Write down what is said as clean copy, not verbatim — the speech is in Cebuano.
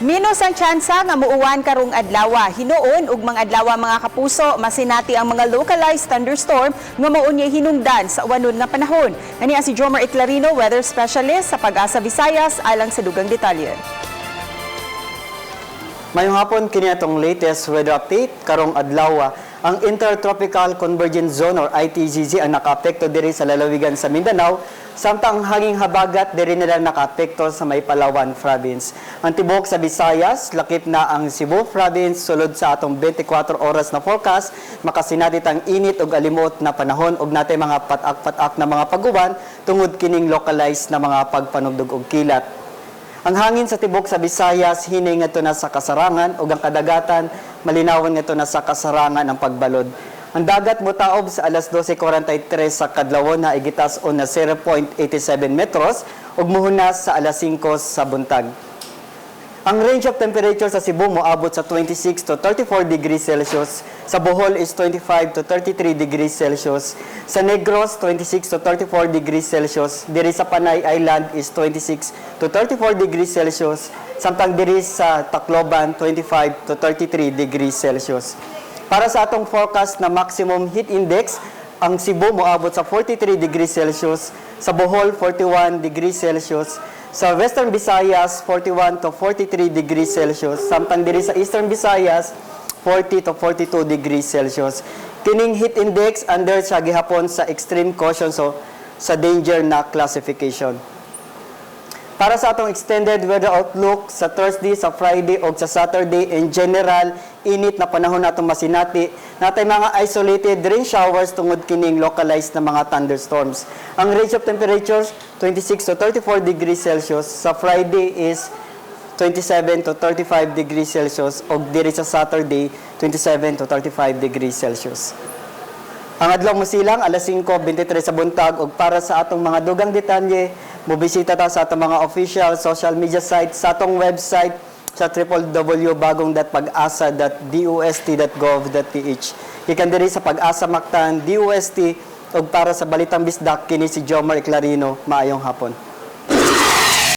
Minos ang tsansa nga muuwan karong adlawa. Hinuon ug mga adlawa, mga kapuso, masinati ang mga localized thunderstorm nga mao niya hinungdan sa uwanon nga panahon. Ani si Jomer Eclarino, weather specialist sa Pag-asa Visayas, alang sa dugang detalye. Mayong hapon, kini atong latest weather update karong adlaw. Ang Intertropical Convergence Zone or ITCZ ang nakaapekto diri sa lalawigan sa Mindanao, samtang ang hanging habagat diri nila nakaapekto sa may Palawan Province. Ang tibuok sa Visayas, lakip na ang Cebu Province, sulod sa atong 24 oras na forecast, makasinati ang init ug alimot na panahon ug natay mga patak-patak na mga paguwan tungod kining localized na mga pagpanugdog og kilat. Ang hangin sa tibok sa Visayas hinay ngadto na sa kasarangan ug ang kadagatan malinawon ngadto na sa kasarangan ang pagbalod. Ang dagat motaob sa alas 12:43 sa kadlawon na igitas-on na 0.87 metros ug muhunas sa alas 5 sa buntag. Ang range of temperature sa Cebu moabot sa 26 to 34 degrees Celsius. Sa Bohol is 25 to 33 degrees Celsius. Sa Negros, 26 to 34 degrees Celsius. Diri sa Panay Island is 26 to 34 degrees Celsius. Samtang diri sa Tacloban, 25 to 33 degrees Celsius. Para sa atong forecast na maximum heat index, ang Cebu moabot sa 43 degrees Celsius, sa Bohol 41 degrees Celsius, sa Western Visayas 41 to 43 degrees Celsius, samtang diri sa Eastern Visayas 40 to 42 degrees Celsius. Kining heat index under sa gihapon sa extreme caution, so sa danger na classification. Para sa atong extended weather outlook sa Thursday, sa Friday o sa Saturday, in general, init na panahon natong masinati. Natay mga isolated rain showers tungod kining localized na mga thunderstorms. Ang range of temperatures 26 to 34 degrees Celsius. Sa Friday is 27 to 35 degrees Celsius ug diri sa Saturday 27 to 35 degrees Celsius. Ang adlaw mosilang alas 5:23 sa buntag ug para sa atong mga dugang detalye, mobisita ta sa atong mga official social media sites, sa atong website sa www.bagong.pagasa.dost.gov.ph. Gikan diri sa Pag-asa Mactan, DOST, ug para sa Balitang Bisdak, kini si Jomar Eclarino. Maayong hapon.